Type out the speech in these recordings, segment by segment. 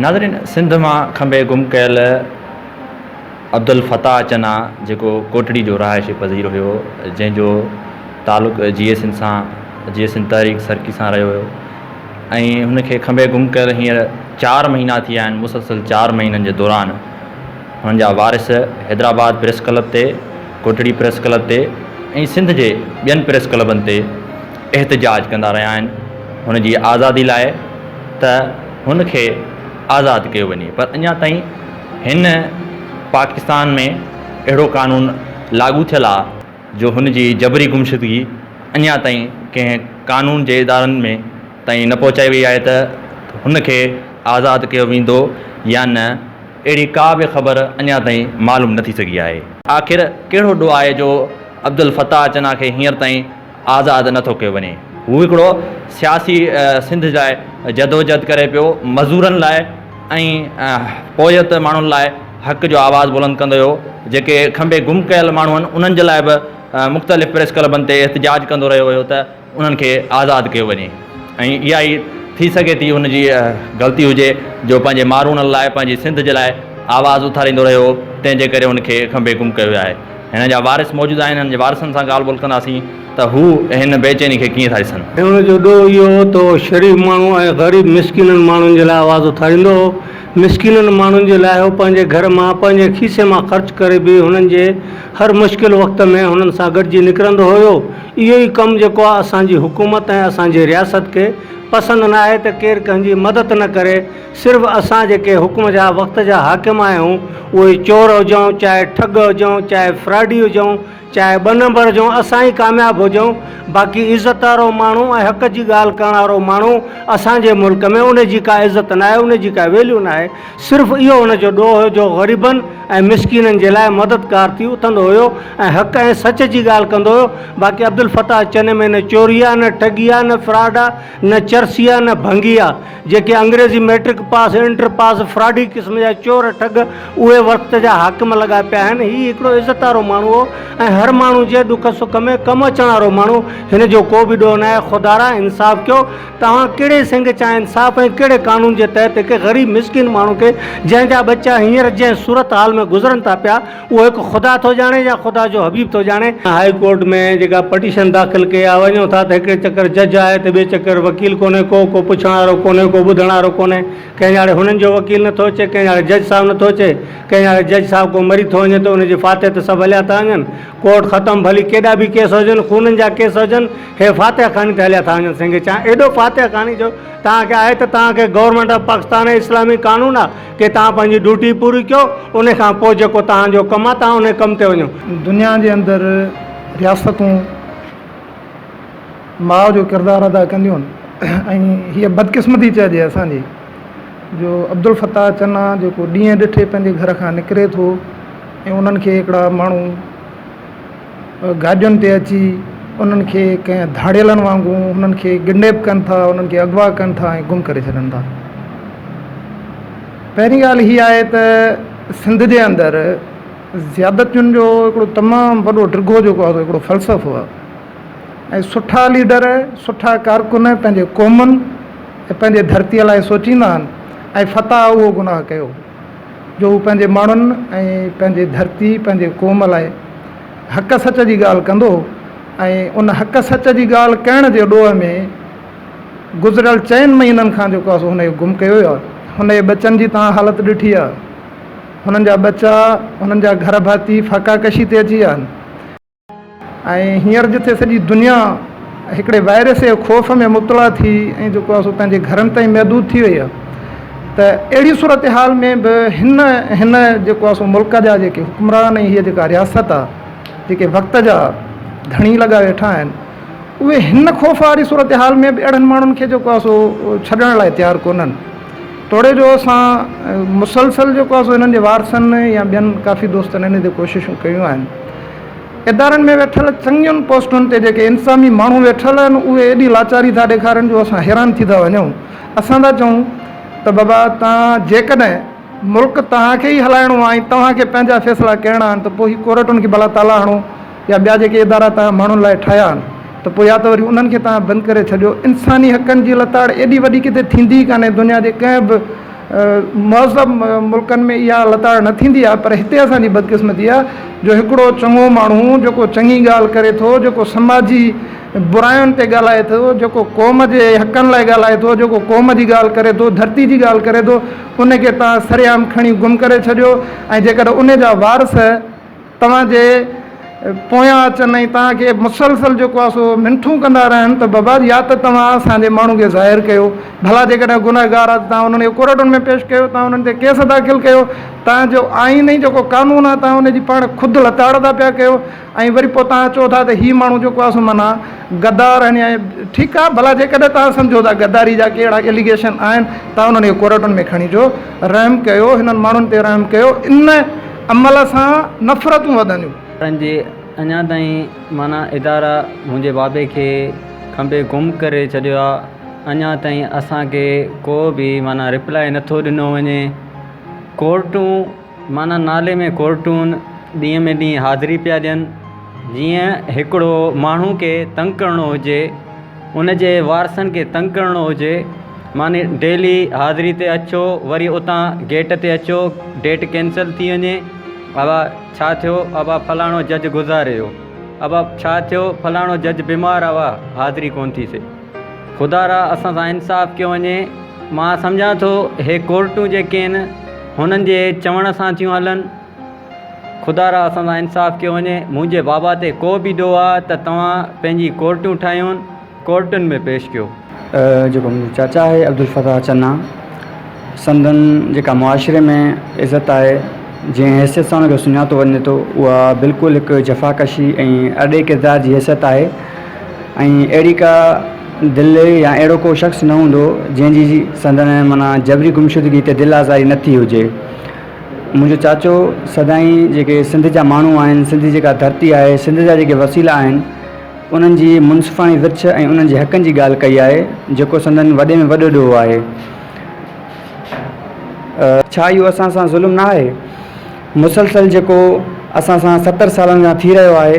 ناظرين سنڌ مان کنڀي گم ڪيل عبدالفتاح چنا جيڪو ڪوٽڙي جو رهائشي پذير هيو جنهن جو تعلق جي اي سنڌ سان جي اي سنڌ تحريڪ سرڪي سان رهيو هيو ۽ هن کي کنڀي گم ڪيل هينئر چار مهينا ٿي ويا آهن مسلسل چار مهينن جي دوران هنن جا وارث حيدرآباد پريس ڪلب تي ڪوٽڙي پريس ڪلب تي ۽ سنڌ جي ٻين پريس ڪلبن تي احتجاج ڪندا رهيا آهن هن جي آزادي لاء ته هن کي آزاد ڪيو وڃي پر اڃا تائين هن پاڪستان ۾ اهڙو قانون لاڳو ٿيل آ جو هن جي جبري گمشدگي اڃا تائين ڪنهن قانون جي ادارن ۾ تائين نه پهچائي وئي آهي ته هن کي آزاد ڪيو ويندو يا نه اهڙي ڪا به خبر اڃا تائين معلوم نه ٿي سگهي آهي. آخر ڪهڙو ڏوهه آهي جو عبدالفتاح چنا کي هينئر تائين آزاد نه ٿو ڪيو وڃي. هو هڪڙو سياسي سنڌ لاء جدوجھد ڪري پيو، مزورن لاء ۽ پورهيت ماڻهن لاء حق جو آواز بلند ڪندو هيو، جيڪي کنڀي گم ڪيل ماڻهو آهن انهن جي لاء به مختلف پريس ڪلبن تي احتجاج ڪندو رهيو هيو ته انهن کي آزاد ڪيو وڃي ۽ اها ئي ٿي سگهي ٿي هن جي غلطي هجي جو پنهنجي مارونن لاء پنهنجي سنڌ جي لاء آواز اٿاريندو رهيو تنهن جي ڪري هن کي کنڀي گم ڪيو ويو آهي. هن جا وارث موجود آهن، هنن جي وارثن سان ڳالهه ٻولهه ڪنداسين ته هو هن بيچيني کي ڪيئن ٿا ڏسن. هن جو ڏوهه اهو هو ته هو شريف ماڻهو ۽ غريب مسڪينن ماڻهن جي لاء آواز اٿاريندو هو. مسڪينن ماڻهن جي لاء هو پنهنجي گهر مان پنهنجي کيسي مان خرچ ڪري به هنن جي هر مشڪل وقت ۾ هنن سان گڏجي نڪرندو هيو. اهو ئي ڪم جيڪو آهي اسان جي حڪومت ۽ اسان جي رياست کي پسند نه آهي ته ڪير ڪنهن جي مدد نه ڪري. صرف اسان جيڪي حڪم جا وقت جا حاڪم آهيون اهي چور هجون چاهي ٺڳ هجون چاهي فراڊي هجون چاهي ٻه نمبر هجون اسان ئي ڪامياب هجون باقي عزت وارو ماڻهو ۽ حق جي ڳالهه ڪرڻ وارو ماڻهو اسان جي ملڪ ۾ ان جي ڪا عزت ناهي ان جي ڪا ويليو ناهي صرف اهو ان جو ڏوهه هيو جو غريبن ۽ مسڪينن جي لاء مددگار ٿي اٿندو هيو ۽ حق ۽ سچ جي ڳالهه ڪندو هيو باقي عبدالفتاح چني ۾ نه چوري آ نه ٺڳي آ نه فراڊ آ نه چرسي آ نه ڀنگي آ جيڪي انگريزي مئٽرڪ پاس، انٽر پاس، فراڊي قسم جا چور ٺڳ اهي وقت جا حاڪم لڳا پيا آهن. هي هڪڙو عزت وارو ماڻهو هو ۽ هر ماڻهو جي ڏک سک ۾ ڪم اچڻ وارو ماڻهو. هن جو ڪو به ڏوهه ناهي. خدارا انصاف ڪيو. توهان ڪهڙي سنگ چان انصاف ۽ ڪهڙي قانون جي تحت هڪ غريب مسڪين ماڻهو کي جنهن جا ٻچا هينئر جنهن صورت حال ۾ گذرن ٿا پيا اهو هڪ خدا ٿو ڄاڻي يا خدا جو حبيب ٿو ڄاڻي. هائي ڪورٽ ۾ جيڪا پٽيشن داخل ڪئي آ وڃو ٿا ته هڪڙي چڪر جج آهي ته ٻئي چڪر وڪيل ڪونهي ڪو، ڪو پڇڻ وارو ڪونهي ڪو ٻڌڻ وارو ڪونهي. ڪنهن ڄاڙي هنن جو وڪيل نٿو اچي، ڪنهن ڄاڙي جج صاحب نٿو اچي، ڪنهن ڄاڙي جج صاحب ڪو مري ٿو وڃي ته ان جي فاتح تي سڀ هليا ٿا وڃن. ڪورٽ ختم ڀلي ڪيڏا به ڪيس هجن، خونن جا ڪيس هجن، هي فاتح خواني تي هليا ٿا وڃن سنگهه چان ايڏو فاتح خواني جو توهان کي آهي ته توهان کي گورنمينٽ آف پاڪستان ۽ اسلامي قانون آ. ڪي توهان پنهنجي ڊيوٽي پوري ڪيو ان کان پوء جيڪو توهان جو ڪم آهي توهان ان ڪم تي وڃو. دنيا جي اندر رياستون ماء جو ڪردار ادا ڪنديون آهن ۽ هيء بدقسمتي چئجي اسان جي جو عبدالفتاح چنا جيڪو ڏينهن ڏٺي پنهنجي گهر کان نڪري ٿو ۽ انهن کي هڪڙا ماڻهو گاڏين تي اچي انهن کي ڪنهن ڌاڙيلن وانگون انهن کي ڪڊنيپ ڪن ٿا انهن کي اغوا ڪن ٿا ۽ گم ڪري ڇڏن ٿا. پهرين ڳالهه هي آهي ته سنڌ جي اندر زيادتين جو هڪڙو تمام وڏو ڊگهو جيڪو آهي سو هڪڙو فلسفو آهي ۽ سٺا ليڊر سٺا ڪارڪن پنهنجي قومن ۽ پنهنجي ڌرتيء لاء سوچيندا آهن ۽ فتاح اهو گناهه ڪيو جو هو پنهنجي ماڻهن ۽ پنهنجي ڌرتي پنهنجي قوم لاء حق سچ جي ڳالهه ڪندو هو ۽ ان حق سچ جي ڳالهه ڪرڻ جي ڏوهه ۾ گذريل چئن مهينن کان جيڪو آهي سو هن کي گم ڪيو ويو آهي. هن جي ٻچن جي توهان حالت ڏٺي آهي. هنن جا ٻچا، هنن جا گهر ڀاتي فاقا ڪشي تي اچي ويا آهن ۽ هينئر جتي سڄي دنيا هڪڙي وائرس جي خوف ۾ مبتلا ٿي ۽ جيڪو آهي سو پنهنجي گهرن تائين محدود ٿي وئي آهي ته اهڙي صورتحال ۾ به هن هن جيڪو آهي سو ملڪ جا جيڪي حڪمران ۽ هيء جيڪا رياست آهي جيڪي وقت جا ڌڻي لڳا ويٺا آهن اهي هن خوف واري صورتحال ۾ به اهڙن ماڻهن کي جيڪو آهي سو ڇڏڻ لاء تيار ڪونهن. توڙي جو اسان مسلسل جيڪو آهي سو هنن جي وارثن يا ٻين ڪافي دوستن ان تي ڪوششون ڪيون آهن. ادارن ۾ ويٺل چڱين پوسٽن تي جيڪي انتظامي ماڻهو ويٺل آهن اهي ايڏي لاچاري ٿا ڏيکارين جو اسان حيران ٿي ٿا وڃون. اسان ٿا چئون ته بابا توهان جيڪڏهن ملڪ توهان کي ئي هلائڻو آهي ۽ توهان کي پنهنجا فيصلا ڪرڻا آهن ته پوء هي ڪورٽن کي ڀلا تالا هڻو يا ٻيا جيڪي ادارا توهان ماڻهن لاء ٺاهيا آهن ته پوء يا ته وري انهن کي توهان بند ڪري ڇڏيو. انساني حقن جي لتاڙ ايڏي وڏي ڪٿي ٿيندي ئي ڪانهي دنيا جي ڪنهن به مهذب ملڪن ۾ اها لتاڙ نه ٿيندي آهي پر هتي اسان جي بدقسمتي آهي جو هڪڙو چڱو ماڻهو جيڪو چڱي ڳالهه ڪري ٿو، جيڪو سماجي براين تي ڳالهائي ٿو، جيڪو قوم جي حقن لاء ڳالهائي ٿو، جيڪو قوم جي ڳالهه ڪري ٿو، ڌرتي جي ڳالهه ڪري ٿو، ان کي توهان سرعام کڻي گم ڪري ڇڏيو ۽ جيڪڏهن ان جا وارث توهان جي پويان اچن ۽ توهان کي مسلسل جيڪو آهي سو منٿون ڪندا رهن ته بابا يا ته توهان اسان جي ماڻهو کي ظاهر ڪيو، ڀلا جيڪڏهن گنهگار آهي ته توهان انهن کي ڪورٽن ۾ پيش ڪيو، توهان انهن تي ڪيس داخل ڪيو، توهان جو آئين ۽ جيڪو قانون آهي توهان ان جي پاڻ خود لتاڙ ٿا پيا ڪيو ۽ وري پوء توهان چئو ٿا ته هي ماڻهو جيڪو آهي سو معنيٰ غدار آهن يا ٺيڪ آهي ڀلا جيڪڏهن توهان سمجهو ٿا غداري جا ڪي اهڙا ايليگيشن آهن توهان انهن کي ڪورٽن ۾ کڻي اچو، رحم ڪيو هنن ماڻهن تي رحم ڪيو ان عمل سان نفرتون وڌنديون. پن جي اڃا تائين معنيٰ ادارا منهنجي بابي کي کنڀي گم ڪري ڇڏيو آ اڃا تائين اسان کي ڪو به معنيٰ رپلائي نٿو ڏنو وڃي ڪورٽون معنيٰ نالي ۾ ڪورٽون ڏينهن ۾ ڏينهن حاضري پيا ڏين جيئن هڪڙو ماڻهو کي تنگ ڪرڻو هجي ان جي وارثن کي تنگ ڪرڻو هجي معني ڊيلي حاضري تي اچو وري اتان گيٽ تي اچو ڊيٽ ڪينسل ٿي وڃي ابا ڇا ٿيو ابا فلاڻو جج گذاري ويو ابا ڇا ٿيو فلاڻو جج بيمار ابا حاضري ڪون ٿي ٿئي خدا را اسان سان انصاف ڪيو وڃي مان سمجهان ٿو هي ڪورٽون جيڪي آهن هنن جي چوڻ سان ٿيون هلن خدا را اسان سان انصاف ڪيو وڃي منهنجي بابا تي ڪو به ڏوهه آ ته توهان پنهنجي ڪورٽون ٺاهيون ڪورٽن ۾ پيش ڪيو. جيڪو منهنجو چاچا آهي عبدالفتاح چنا سندن جيڪا معاشري ۾ عزت آهي جنهن حيثيت سان ان کي سڃاتو وڃي ٿو اها بلڪل هڪ جفاڪشي ۽ ارڏي ڪردار جي حيثيت آهي ۽ اهڙي ڪا دل يا اهڙو ڪو شخص نه هوندو جنهن جي سندن معنيٰ جبري گمشدگي تي دل آزاري نه ٿي هجي. منهنجو چاچو سدائين جيڪي سنڌ جا ماڻهو آهن، سنڌ جي جيڪا ڌرتي آهي، سنڌ جا جيڪي وسيلا آهن، انهن جي منصفاڻي ورڇ ۽ انهن جي حقن جي ڳالهه ڪئي آهي، جيڪو سندن وڏي ۾ وڏو ڏوهه آهي. ڇا اهو اسان سان ظلم نه آهي؟ مسلسل جيڪو اسان سان ستر سالن کان ٿي رهيو آهي.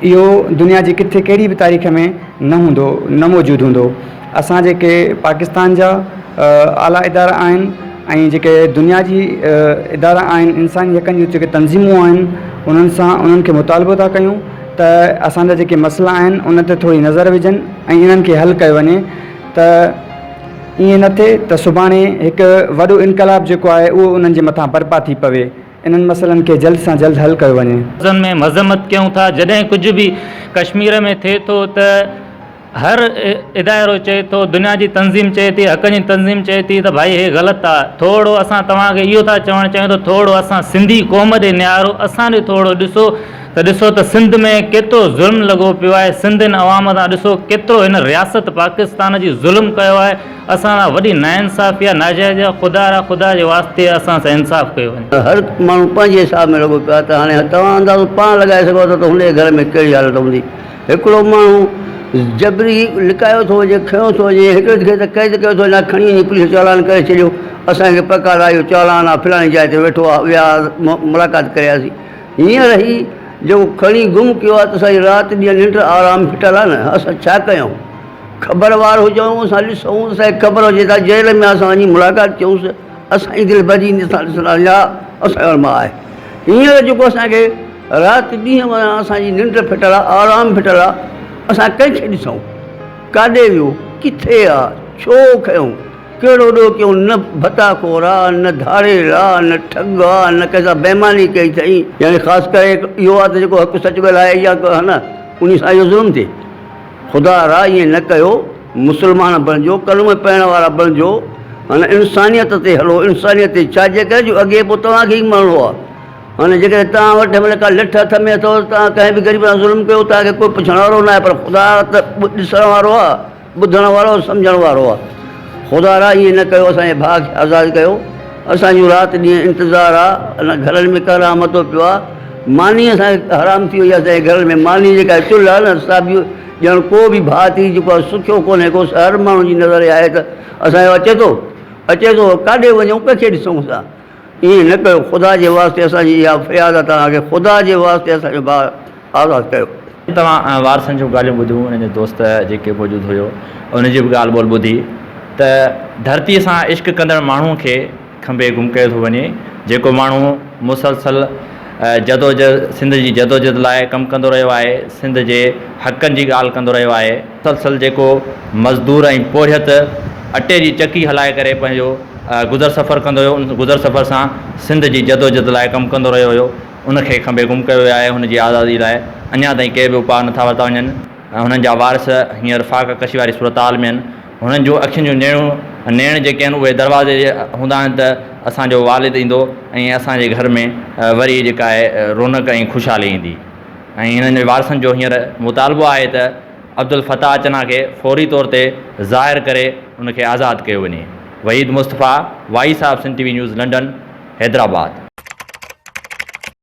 اهو دنيا جي ڪٿي ڪهڙي به تاريخ ۾ نه هوندو نه موجود هوندو اسان جيڪي پاڪستان جا اعليٰ ادارا آهن ۽ جيڪي دنيا جي ادارا آهن انساني حقن جون جيڪي تنظيمون آهن انهن سان انهن کي مطالبو ٿا ڪيون ته اسان جا جيڪي مسئلا آهن ان تي ٿوري نظر وجهن ۽ انهن کي حل ڪيو وڃي ته ائين نه ٿئي ته سڀاڻي هڪ وڏو انقلاب جيڪو آهي اهو انهن جي مٿان برپا ٿي پوي انهن مسئلن کي جلد سان جلد حل ڪيو وڃي. لفظن ۾ مذمت ڪيون ٿا جڏهن ڪجهه به ڪشمير ۾ ٿئي ٿو ته هر ادائرو چئي ٿو دنيا جي تنظيم چئي ٿي حقن جي تنظيم چئي ٿي ته ڀائي هي غلط آ ٿورڙو اسان توهان کي اهو ٿا چوڻ چاهيون ته ٿورڙو اسان سنڌي قوم ڏي نهارو اسان ڏي ٿورڙو ڏسو ته ڏسو ته سنڌ ۾ ڪيترو ظلم لڳو پيو آهي سنڌين عوام سان ڏسو ڪيترو هن رياست پاڪستان جي ظلم ڪيو آهي اسان سان وڏي ناانصافي آ ناجائزي آ خدا را خدا جي واسطي اسان سان انصاف ڪيو وڃي. هر ماڻهو پنهنجي حساب ۾ لڳو پيو آهي ته هاڻي توهان اندازو پاڻ لڳائي سگهو ٿا ته هن جي گهر ۾ ڪهڙي حالت هوندي. هڪڙو ماڻهو جبري لڪايو ٿو وڃي، کنيو ٿو وڃي، هڪڙي کي ته قيد ڪيو ٿو وڃي، کڻي وڃي پوليس چالان ڪري ڇڏيو، اسان کي پڪار آهي اهو چالان آهي فلاڻي جاء تي ويٺو آهي، ويا ملاقات ڪري آياسين. هينئر هي جيڪو کڻي گم ڪيو آهي ته اسان جي رات ڏينهن ننڊ آرام ڦٽل آهي نه، اسان ڇا ڪيون؟ خبر وار هجون اسان ڏسون اسان کي خبر هجي ته جيل ۾ اسان وڃي ملاقات ڪيونس اسان جي دل ڀرجي ايندي اسان ڏسندا يا اسان جو مان آهي هينئر جيڪو اسان کي رات ڏينهن معنيٰ اسان جي ننڊ ڦٽل آ آرام ڦٽل آ اسان ڪنهن کي ڏسون ڪاڏي ويو ڪٿي آ ڇو کنيو ڪهڙو ڏوهه ڪيو نه ڀتا خور آ نه ڌاڙيل آ نه ٺڳ آ نه ڪنهن سان بيماني ڪئي اٿئي يعني خاص ڪري اهو آ ته جيڪو حق سچ ڳالهائي يا نه انهي سان اهو ظلم ٿئي خدا را ائين نه ڪيو، مسلمان بڻجو، ڪلمو پڙهڻ وارا بڻجو، هن انسانيت تي هلو، انسانيت تي ڇا جي ڪري جو اڳي پوء توهان کي ئي مرڻو آهي. هن جيڪڏهن توهان وٽ هن مهل ڪا لٺ هٿ ۾ اٿو ته توهان ڪنهن به غريب سان ظلم ڪيو توهان کي ڪوئي پڇڻ وارو ناهي پر خدا ته ڏسڻ وارو آهي، ٻڌڻ وارو سمجهڻ وارو آهي. خدا را ائين نه ڪيو، اسان جي ڀاء کي آزاد ڪيو. اسان جون رات ڏينهن انتظار آ، اڃا گهرن ۾ ڪهرام متو پيو آ، ماني اسان کي حرام ٿي وئي آ، اسان جي گهرن ۾ ماني جيڪا چلهه آ نه سا به ڄڻ ڪو به ڀاتي جيڪو آ سکيو ڪونهي ڪو، هر ماڻهو جي نظر اها آهي ته اسان جو اچي ٿو، اچي ٿو، ڪاڏي وڃون، ڪنهن کي ڏسون اسان؟ ائين نه ڪيو، خدا جي واسطي اسان جي اها فرياد آ توهان کي، خدا جي واسطي اسان جو ڀاء آزاد ڪيو. توهان وارثن جون ڳالهيون ٻڌيون، انهن جا دوست جيڪي موجود هيو، انهن جي به ڳالهه ٻولهه ٻڌي ته. ته ڌرتي سان عشق ڪندڙ ماڻهو کي کنڀي گم ڪيو ٿو وڃي جيڪو ماڻهو مسلسل جدوجهد سنڌ جي جدوجهد لاء ڪم ڪندو رهيو آهي سنڌ جي حقن جي ڳالهه ڪندو رهيو آهي. مسلسل جيڪو مزدور ۽ پورهيت اٽي جي چڪي هلائي ڪري پنهنجو گذر سفر ڪندو هيو ان گذر سفر سان سنڌ جي جدوجھد لاء ڪم ڪندو رهيو هيو ان کي کنڀي گم ڪيو ويو آهي هن جي آزادي لاء اڃا تائين ڪي به اپاء نٿا ورتا وڃن ۽ هنن جا وارث هينئر فاقه ڪشي واري صورتحال ۾ آهن هنن جون اکين جون نيڻون نيڻ جيڪي آهن اهي دروازي جي هوندا آهن ته اسان جو والد ايندو ۽ اسان جي گهر ۾ وري جيڪا آهي رونق ۽ خوشحالي ايندي ۽ هنن جي وارثن جو هينئر مطالبو آهي ته عبدالفتاح چنا کي فوري طور تي ظاهر ڪري ان کي آزاد ڪيو وڃي. Waheed Mustafa, Wahi Sahib Sindh T V news London, Hyderabad.